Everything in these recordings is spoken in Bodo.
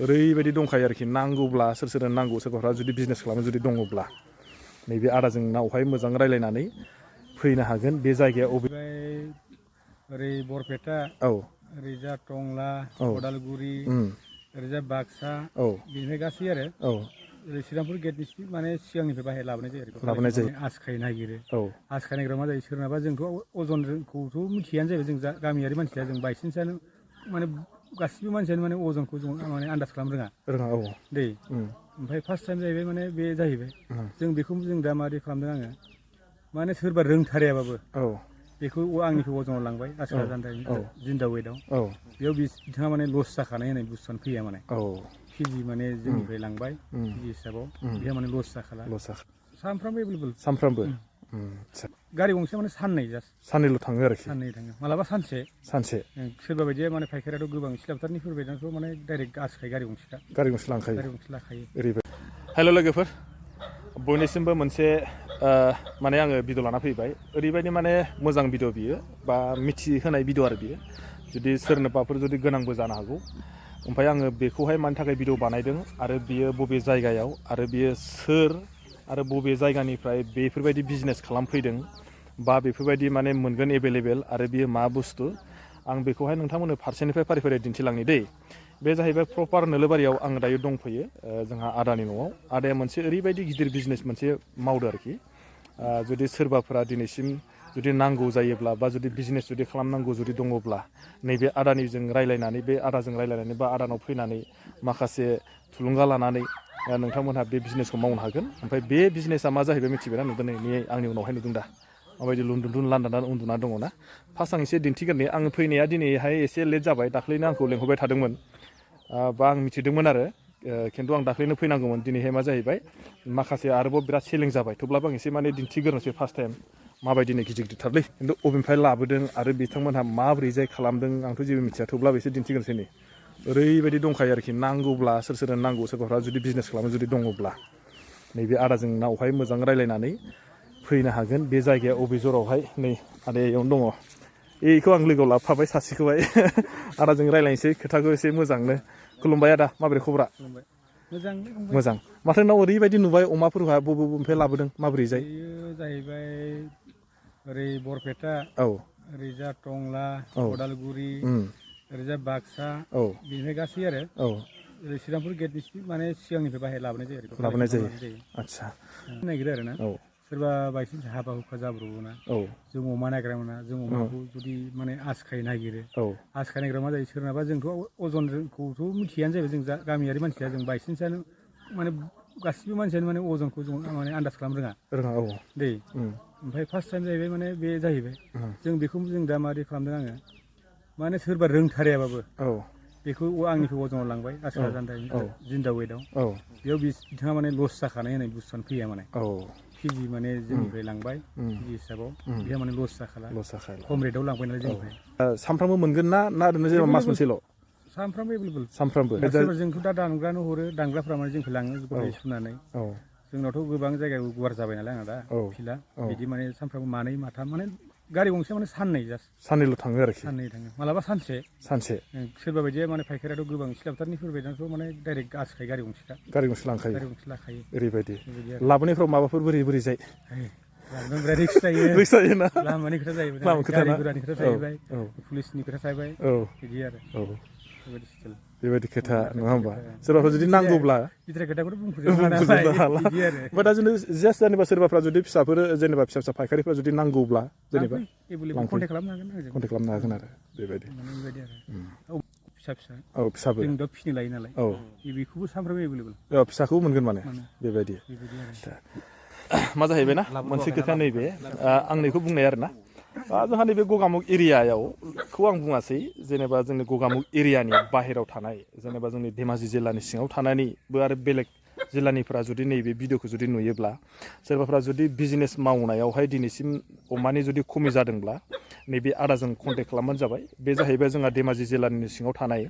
ओरैबायदि दंखायो आरोखि नांगौब्ला सोर नांगौ सोरबाफ्रा जुदि बिजनेस खालामनो जुदि दङब्ला नैबे आदाजों नावहाय मोजां रायलायनानै फैनो हागोन बे जायगाया ओरै बरपेटा औ ओरैजा टंला औ उदालगुरि ओरैजा बाक्सा औ बेनिफ्राय गासै आरो औ ओरै श्रीरामपुर गेटनि माने सिगांनिफ्राय बाहाय लाबोनाय जायो आरो लाबोनाय जायो आसखाय नागिरो औ आसखाय नागिरबा मा जायो सोरनाबा जोंथ' अजनखौथ' मिथियानो जाहैबाय जों गामियारि मानसिया जों बायसान्सआनो माने गासिबो मानसियानो माने अजनखौ जों माने आन्दाज खालामनो रोङा औ दै ओमफ्राय फार्स्ट टाइम जाहैबाय माने बे जाहैबाय जों बेखौ जों दा मारै खालामदों आङो माने सोरबा रोंथारायाबाबो औ बेखौ आंनिखौ अजनाव लांबाय आसखा जान्थाय जिन्दा वेटआव बेयाव बिथाङा माने लस जाखानाय होननाय बुस्थुआनो फैया माने केजि माने जोंनिफ्राय लांबाय केजि हिसाबाव बेहा माने लस जाखाला सानफ्रामबो एभेलेबल सानफ्रामबो गारि गंसे माने साननैल' थाङो आरोखि साननै थाङो मालाबा सानसे सोरबा बायदिया माने फायखारियाथ' गोबां सिलाबथारनिफोर बायदियाथ' माने डाइरेक्ट आसखाय गारि गंसे लाखायो ओरैबायदि हेल' लोगोफोर बयनिसिमबो मोनसे माने आङो भिडिअ लाना फैबाय ओरैबायदि माने मोजां भिडिअ बियो बा मिथिहोनाय भिडिअ आरो बियो जुदि सोरनोबाफोर जुदि गोनांबो जानो हागौ ओमफ्राय आङो बेखौहाय मानि थाखाय भिडिअ बानायदों आरो बियो बबे जायगायाव आरो बियो सोर आरो बबे जायगानिफ्राय बेफोरबायदि बिजनेस खालामफैदों बा बेफोरबायदि माने मोनगोन एभेलेबेल आरो बियो मा बुस्थु आं बेखौहाय नोंथांमोननो फारसेनिफ्राय फारि फारि दिन्थिलांनि दै बे जाहैबाय प्रपार नोलोबारियाव आं दायो दंफैयो जोंहा आदानि न'आव आदाया मोनसे ओरैबायदि गिदिर बिजनेस मोनसे मावदो आरोखि जुदि सोरबाफोरा दिनैसिम जुदि नांगौ जायोब्ला बा जुदि बिजनेस जुदि खालामनांगौ जुदि दङब्ला नैबे आदानिजों रायलायनानै बे आदाजों रायलायनानै बा आदानाव फैनानै माखासे थुलुंगा लानानै नोंथांमोनहा बे बिजनेसखौ मावनो हागोन ओमफ्राय बे बिजनेसा मा जाहैबाय मिथिबायना नुदों नै आंनि उनावहाय नुदों दा माबायदि लुन्दुन लान्दानानै उन्दुना दङ ना फार्स्ट आं एसे दिन्थिगोरनि आं फैनाया दिनैहाय एसे लेट जाबाय दाख्लैनो आंखौ लेंहरबाय थादोंमोन बा आं मिथिदोंमोन आरो खिन्थु आं दाख्लैनो फैनांगौमोन दिनैहाय मा जाहैबाय माखासे आरोबाव बिराद सेलिं जाबाय थेवब्लाबो आं एसे माने दिन्थिगोरनोसै फार्स्ट टाइम माबायदिनो गिदिर गिदिरथारलै खिन्थु अबेनिफ्राय लाबोदों आरो बिथांमोनहा माबोरैजाय खालामदों आंथ' जेबो मिथिया थेवब्लाबो एसे दिन्थिगोरनोसै नै ओरैबायदि दंखायो आरोखि नांगौब्ला सोर नांगौ सोरबाफ्रा जुदि बिजनेस खालामनो जुदि दङब्ला नैबे आदाजों नावहाय मोजां रायलायनानै फैनो हागोन बे जायगाया अबे जरावहाय नै आदायावनो दङ बेखौ आं लोगोआव लाबोफाबाय सासेखौहाय आदाजों रायलायनोसै खोथाखौ एसे मोजांनो खुलुमबाय आदा माबोरै खबरा मोजां माथो नोंनाव ओरैबायदि नुबाय अमाफोरहा बबेनिफ्राय लाबोदों माबोरैजाय बेयो जाहैबाय ओरै बरपेटा औ ओरैजा टंला औ उदालगुरि ओरैजा बाक्सा बेनिफ्राय गासै आरो ओरै श्रीरामपुर गेटनि माने सिगांनिफ्राय बाहाय लाबोनाय जायो आदसा नागिरो आरो ना सोरबा बायसान्स हाबा हुखा जाब्रबोना जों अमा नागिरा मोना जों अमाखौ जुदि माने आसखाय नागिरो आसखाय नागिरा मा जायो सोरनाबा जोंथ' अजनखौथ' मिथियानो जाहैबाय जों गामियारि मानसिया जों बायसान्सआनो माने गासिबो मानसियानो माने अजनखौ जों माने आन्दाज खालामनो रोङा दै ओमफ्राय फार्स्ट टाइम जाहैबाय माने बे जाहैबाय जों बेखौ जों दा मारै खालामदों आङो माने सोरबा रोंथारायाबाबो बेखौ आंनिखौ अजनाव लांबाय आसखा जान्थाय जिन्दा वेटआव बेयाव बिथाङा माने लस जाखानाय होननाय बुस्थुआनो फैया माने केजि माने जोंनिफ्राय लांबाय केजि हिसाबाव बेहा माने लस जाखाला खम रेटआव लांबाय नालाय जोंनिफ्राय सानफ्रामबो मोनगोन ना ओरैनो जेनेबा मास मोनसेल' सानफ्रामबो एभेलेबल सानफ्रामबो सोरबा जोंथ' दा दानग्रानो हरो दानग्राफ्रा माने जोंखौ लाङो गथाय सुनानै जोंनावथ' गोबां जायगायाव गुवार जाबाय नालाय आंना दा फिल्डआ बिदि माने सानफ्रामबो मानै माथाम माने गारि गंसे माने साननैल' थाङो आरोखि साननै थाङो मालाबा सानसे सोरबा बायदिया माने फायखारियाथ' गोबां सिलाबथारनिफोर बायदियाथ' माने डाइरेक्ट आसखाय गारि गंसे लाखायो ओरैबायदि लाबोनायफ्राव माबाफोर बोरै जाय लाबोनायाव बिराद रिक्स जायोना लामानि खोथा जाहैबाय गारि गुरानि खोथा थाहैबाय पुलिसनि खोथा थाहैबाय बिदि आरो बेबायदि खोथा नङा होमबा सोरबाफोर जुदि नांगौब्ला गिदिर खोथाखौथ' बुंजोबनो हाला ओमफ्राय दा जास्ट जेनेबा सोरबाफ्रा जुदि फिसाफोर जेनेबा फिसा फायखारिफ्रा जुदि नांगौब्ला जेनेबा कन्टेक्ट खालामनो हागोन आरो बेबायदि फिसाबो जों दा फिसिनो लायो नालाय बेखौबो सानफ्रामबो एभेलेबल फिसाखौबो मोनगोन माने बेबायदि मा जाहैबाय ना मोनसे खोथा नैबे आं नैखौ बुंनाय आरोना जोंहा नैबे गगामुख एरियाखौ आं बुङासै जेनेबा जोंनि गगामुख एरियानि बाहेरायाव थानाय जेनेबा जोंनि धेमाजि जिल्लानि सिङाव थानानैबो आरो बेलेग जिल्लानिफ्रा जुदि नैबे भिडिअखौ जुदि नुयोब्ला सोरबाफ्रा जुदि बिजनेस मावनायावहाय दिनैसिम अमानि जुदि खमि जादोंब्ला नैबे आदाजों कन्टेक्ट खालामबानो जाबाय बे जाहैबाय जोंहा धेमाजि जिल्लानि सिङाव थानाय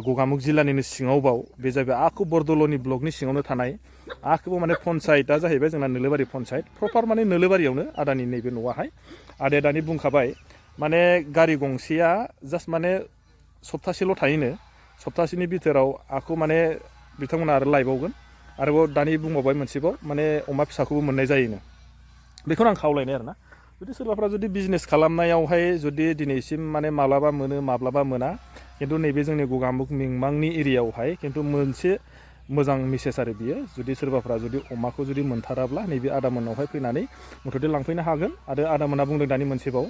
गगामुख जिल्लानिनो सिङावबाव बे जाहैबाय आखु बरदल'नि ब्लकनि सिङावनो थानाय आखुबो माने पन्सायतआ जाहैबाय जोंना नोलोबारि पन्सायत प्रपार माने नोलोबारियावनो आदानि नैबे न'आहाय आदाया दानि बुंखाबाय माने गारि गंसेया जास्ट माने सप्तासेल' थायोनो सप्तासेनि बिथोराव आखौ माने बिथांमोना आरो लायबावगोन आरोबाव दानि बुंबावबाय मोनसेबाव माने अमा फिसाखौबो मोननाय जायोनो बेखौनो आं खावलायनाय आरोना जुदि सोरबाफ्रा जुदि बिजनेस खालामनायावहाय जुदि दिनैसिम माने माब्लाबा मोनो माब्लाबा मोना खिन्थु नैबे जोंनि गगामुख मिंमांनि एरियायावहाय खिन्थु मोनसे मोजां मेसेज आरो बियो जुदि सोरबाफ्रा जुदि अमाखौ जुदि मोनथाराब्ला नैबे आदामोननावहाय फैनानै मथथे लांफैनो हागोन आरो आदामोना बुंदों दानि मोनसेबाव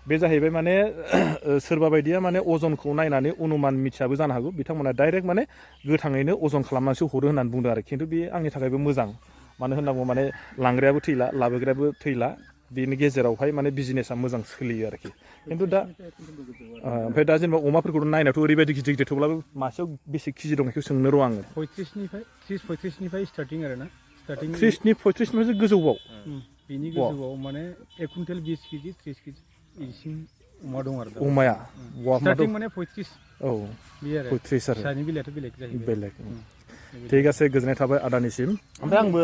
बे जाहैबाय माने सोरबा बायदिया माने अजनखौ नायनानै अनुमान मिथियाबो जानो हागौ बिथांमोना डाइरेक्ट माने गोथाङैनो अजन खालामनानैसो हरो होननानै बुंदों आरो खिन्थु बे आंनि थाखायबो मोजां मानो होनना बुङो माने लांग्रायाबो थैला लाबोग्रायाबो थैला बेनि गेजेरावहाय माने बिजनेसा मोजां सोलियो आरोखि खिन्थु दा ओमफ्राय दा जेनेबा अमाफोरखौ नायनाथ' ओरैबायदि गिदिर गिदिर थेवब्लाबो मासेयाव बेसे केजि दं बेखौ सोंनो र' आङो 35 स्टार्टिं आरो ना स्टार्टिं 30-35 गोजौआव बेनि गोजौआव माने 1 कुइन्टेल 20 केजि 30 केजि इसिम अमा दं आरो अमाया स्टार्टिं माने 35 औ बे आरो 35 आरो फिसानि बेलायाथ' बेलेग जाहैबाय बेलेग ठीक আছে गोजोननाय थाबाय आदानिसिम ओमफ्राय आंबो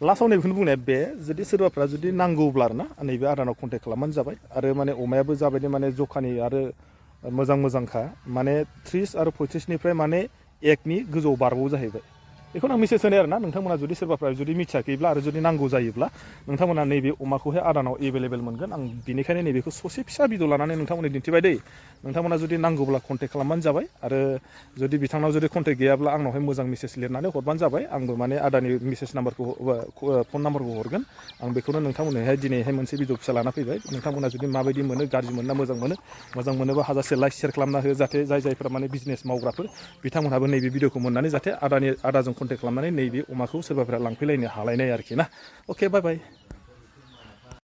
लास्टआव नैबेखौनो बुंनाया बे जुदि सोरबाफ्रा जुदि नांगौब्ला आरोना नैबे आदानाव कन्टेक्ट खालामबानो जाबाय आरो माने अमायाबो जाबायदि माने जखानि आरो मोजांखा माने 30 आरो 35निफ्राय माने 1नि गोजौआव बारबावो जाहैबाय बेखौनो आं मेसेज होनाय आरोना नोंथांमोना जुदि सोरबाफ्रा जुदि मिथियाखैब्ला आरो जुदि नांगौ जायोब्ला नोंथांमोना नैबे अमाखौहाय आदानाव एभेलेबेल मोनगोन आं बिनिखायनो नैबेखौ ससे फिसा भिडिअ लानानै नोंथांमोननो दिन्थिबाय दै नोंथांमोना जुदि नांगौब्ला कन्टेक्ट खालामबानो जाबाय आरो जुदि बिथांनाव जुदि कन्टेक्ट गैयाब्ला आंनावहाय मोजां मेसेज लिरनानै हरबानो जाबाय आंबो माने आदानि मेसेज नाम्बारखौ फन नाम्बारखौ हरगोन आं बेखौनो नोंथांमोननोहाय दिनैहाय मोनसे भिडिअ फिसा लाना फैबाय नोंथांमोना जुदि माबायदि मोनो गाज्रि मोनो ना मोजां मोनोबा हाजासे लाइक शेयार खालामना हो जाहाथे जायफोरा माने बिजनेस मावग्राफोर बिथांमोनहाबो नैबे भिडिअखौ मोननानै जाहाथे आदाजों कन्टेक्ट खालामनानै नैबे अमाखौ सोरबाफोरा लांफैलायनो हालायनाय आरोखि ना अके बाय बाय